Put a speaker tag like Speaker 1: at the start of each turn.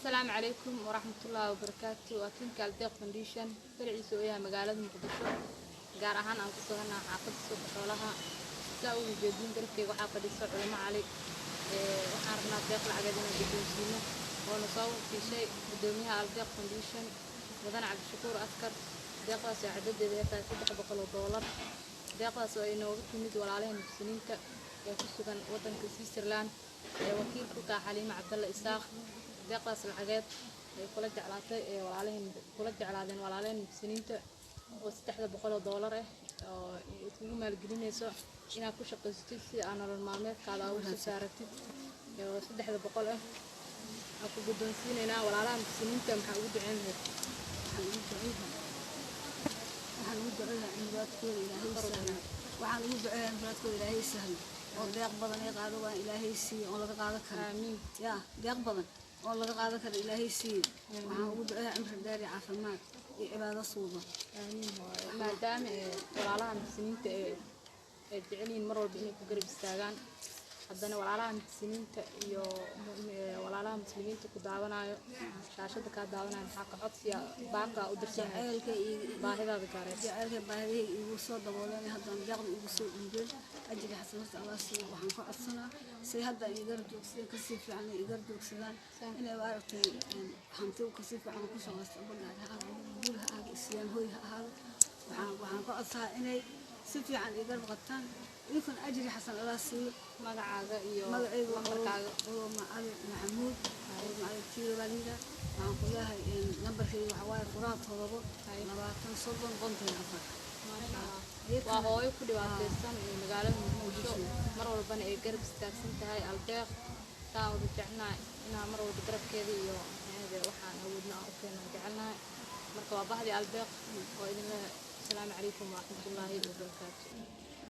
Speaker 1: Asalaamu calaykum waraxmatullaahi wabarakaatu. Waa tiimka Aldeeq Foundation, faraciisa oo yahay magaalada Muqdisho, gaar ahaan aan ku sugannaha xaafadda Suuqa Xoolaha. Saa ugu jeedin, garabkeyga waxaa fadhiso Culimo Cali. Waxaan rabnaa deeq lacageed inaan guddoonsiino oona soo wakiishay gudoomiyaha Aldeeq Foundation, Mudane Cabdishakuur Askar. Deeqdaas oo cadadeeda ay tahay $300. Deeqdaas oo ay nooga timid walaalaha muxsiniinta ee ku sugan wadanka Switzerland, ee wakiil ku taha Xaliimo Cabdalle Isaaq. Deeqdaas lacageed ay kula jeclaatay ee walaalaheen kula jeclaadeen walaalaheen muxsiniinta oo $300 ah oo iskugu maalgelinayso inaad ku shaqaysatid si aa nolol maalmeedkaada ugu soo saaratid, oo 300 ah aan ku guddoonsiinaynaa. Walaalaha muxsiniinta maxaa ugu duceyn lahayd?
Speaker 2: Waxaan ugu duceeyaa in muraadkooda Ilaahay sahlo. Waxaan ugu duceeyaa in muraadkooda Ilaahay sahlo, oo deeq badan ay qaado waan Ilaahay siiyo oo laga qaadan karo.
Speaker 1: Aamiin.
Speaker 2: Yaa deeq badan oo laga qaadan karo Ilaahay siiyo. Waxaan ugu duceeyaa cimri dheer iyo caafimaad iyo cibaado suuban.
Speaker 1: Aamiin. Maadaama ee walaalaha muxsiniinta ee ay jecel yihiin mar walba inay ku garab istaagaan, haddana walaalaha muxsiniinta iyo walaalaha muslimiinta ku daawanayo shaashada kaa daawanayo, maxaa ka codsiya, baaqa u dirsan lahayd?
Speaker 2: Jaceylka iyo
Speaker 1: baahidaada gaareed.
Speaker 2: Jaceylka baahidahayga iigu soo dabooleen, haddana deeqda iigu soo dhiibeen, ajri xasanad Allah siiyo. Waxaan ka codsanaa say hadda ay igarab joogsadeen kasii fiican ay igarab joogsadaan, inay maaragtay hanti kasii fiican ku shaqaysto, amba gaari ha ahaado, guri ha ahaado, isiyaan hoy ha ahaado. Waxaan ka codsanaa inay si fiican igarab qabtaan idinkuna ajri xasan Allah siiyo.
Speaker 1: Magacaaga iyo
Speaker 2: Magacaygu
Speaker 1: lambarkaaga?
Speaker 2: Culuma Cali Maxamuud, Culuma Cali Tiiro baa layidhaha. Waxaan ku leeyahay nambarkayga waxaa waaye furaha 7 20 30 54.
Speaker 1: Maasha Allah. Waa hooyo ku dhibaataysan ee magaalada Muqdisho, mar walbana ay garab istaagsan tahay Aldeeq. Saa wada jecelnahay inaan mar walba garabkeeda iyo maxaahede waxaan awoodna aan u keeno jecelnahay. Marka waa bahdii Aldeeq oo idin leh asalaamu calaykum waraxmatullaahi wabarakaatu.